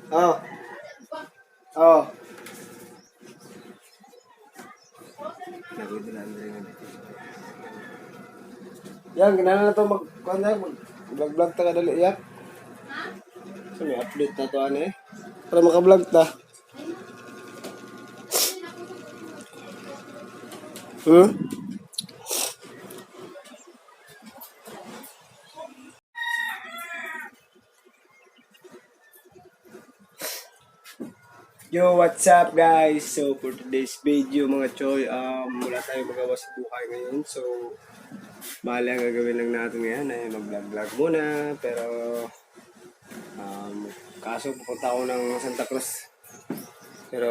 Oh. Oh. Yan, ginana na to mag kuan na mag vlog vlog ta kadali yak. So may update na to ano eh. Para maka-vlog ta. Hmm? Yo, what's up, guys? So for today's video, mga choy, wala tayong magawa sa buhay ngayon. So bale, ang gagawin lang natin ngayon ay mag-vlog-vlog muna. Pero kaso pupunta ako ng Santa Cruz. Pero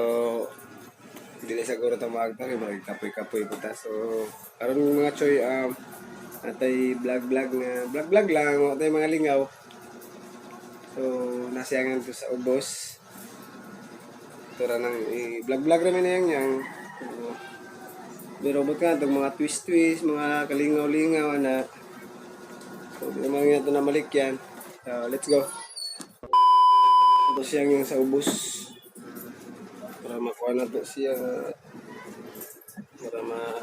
hindi na siguro ito maagtang, magkapoy-kapoy ko ta. So karon, mga choy, atay vlog-vlog na vlog-vlog lang, atay mga lingaw. So nasiyangan ko sa ubos. Tura nang i-vlog-vlog namin na yang yang. So, pero robot ka itong mga twist-twist, mga kalingaw-lingaw na. So, di naman nga ito na malikyan. So, let's go. Ito siyang yung sa ubos. Para makuha na to siya. Para ma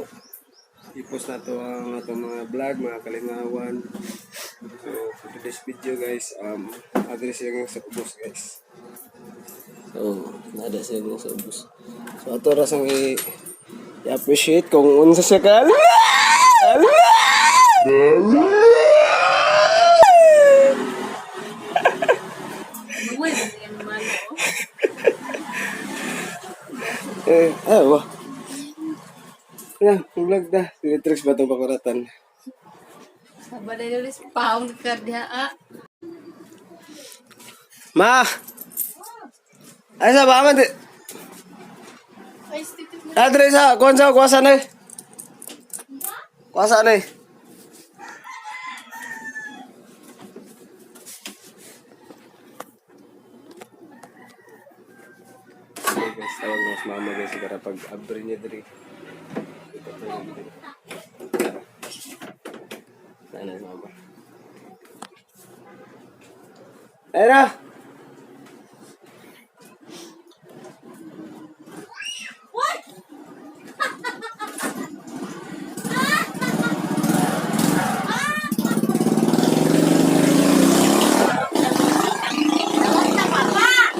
i-post na to ang atong mga vlog, mga kalingawan. So, for today's video, guys, address siya yung sa ubos, guys. So, nada siya yung sa ubos. So, ato rasang i-appreciate kung unsa siya ka. Uy, yan naman, oh. Eh, ah, wah. Yan, vlog na. Tinitricks ba itong pakuratan? Sabay na ulit pound ka diha, ah. Ma! Ay, sa ba man? Ay, stick mo. Adre sa, kuan sa, kuasa na eh. Kuasa na eh. Okay guys, tawag na mas mama, guys, para pag abre niya diri. Ito to yung diri. Sana si mama. Ayun na!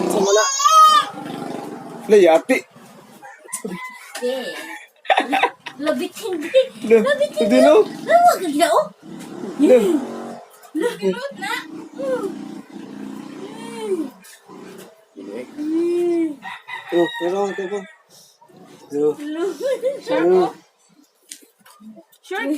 Sa muna. Layati. Labit hindi. Labit hindi no. Lawag ka gina oh. Lo. Kilot na. Oh, pero ito po. Lo. Lo. Shirt. Shirt.